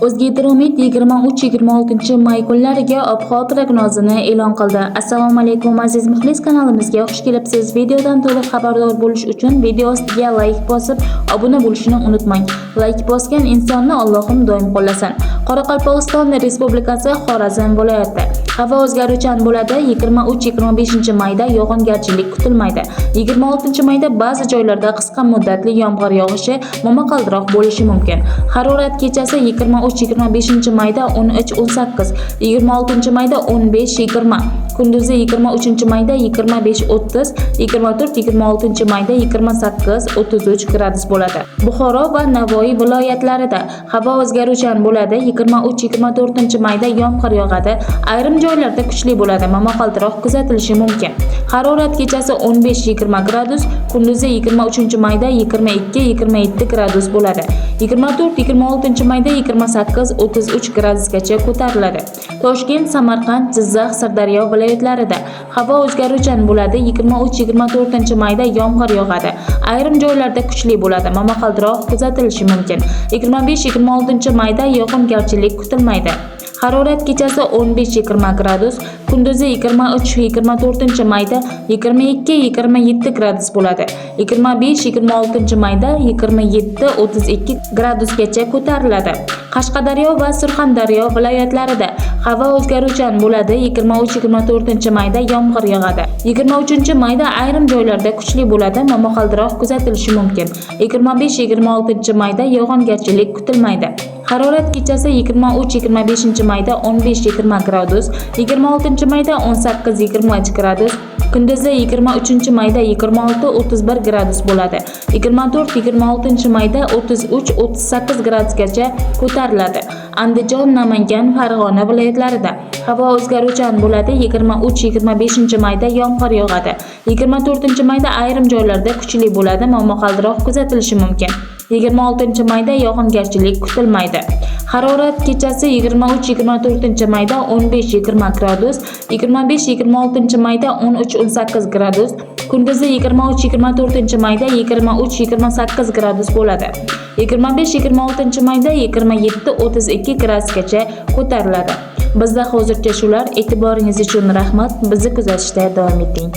O'zgidromet 23-26 may kunlariga ob-havo prognozini e'lon qildi. Assalomu alaykum, aziz muxlis, kanalimizga xush kelibsiz. Videodan to'liq xabardor bo'lish uchun video ostiga layk bosib, obuna bo'lishni unutmang. Layk bosgan insonni Allohim doim qo'llasin. Qoraqalpog'iston Respublikasi, Xorazm viloyati. Havo o'zgaruvchan bo'ladi. 23-25 mayda yog'ingarchilik kutilmaydi. 26 mayda ba'zi joylarda qisqa muddatli yomg'ir yog'ishi, momaqaldiroq bo'lishi mumkin. Harorat kechasi 23-25 mayda 13-18, 26 mayda 15-20, kunduzi 23 mayda 25-30, 24-26 mayda 28-33 gradus bo'ladi. Buxoro va Navoiy viloyatlarida havo o'zgaruvchan bo'ladi. 23-24 mayda yomg'ir yog'adi. Ayrim joylarda kuchli bo'ladi, momaqaldiroq kuzatilishi mumkin. Harorat kechasi 15-20 gradus, kunduzi 23 mayda 22-27 gradus bo'ladi. 24-26 mayda 28-33 gradusgacha ko'tariladi. Toshkent, Samarqand, Jizzax, Sirdaryo viloyatlarida havo o'zgaruvchan bo'ladi. 23-24 mayda yomg'ir yog'adi. Ayrim joylarda kuchli bo'ladi, momaqaldiroq kuzatilishi mumkin. 25-26 mayda yog'ingarchilik kutilmaydi. Harorat kechasi 15-20 gradus, kunduzi 23-24 mayda 22-27 gradus bo'ladi. 25-26 mayda 27-32 gradusgacha ko'tariladi. Qashqadaryo va Surxondaryo viloyatlarida havo o'zgaruvchan bo'ladi. 23-24 mayda yomg'ir yog'adi. 23 mayda ayrim joylarda kuchli bo'ladi, momaqaldiroq kuzatilishi mumkin. 25-26 mayda yog'ingarchilik kutilmaydi. Harorat kechasi 23-25 mayda 15-20 gradus, 26 mayda 18-23 gradus, kunduzi 23 mayda 26-31 gradus bo'ladi. 24-26 mayda 33-38 gradusgacha ko'tariladi. Andijon, Namangan, Farg'ona viloyatlarida havo o'zgaruvchan bo'ladi. 23-25 mayda yomg'ir yog'adi. 24 mayda ayrim joylarda kuchli bo'ladi, momaqaldiroq kuzatilishi mumkin. 26 mayda yog'ingarchilik kutilmaydi. Harorat kechasi 23-24 mayda 15-20 gradus, 25-26 mayda 13-18 gradus, kunduzi 23-24 mayda 23-28 gradus bo'ladi. 25-26 mayda 27-32 gradusgacha ko'tariladi. Bizda hozircha shular. E'tiboringiz uchun rahmat. Bizni kuzatishda davom eting.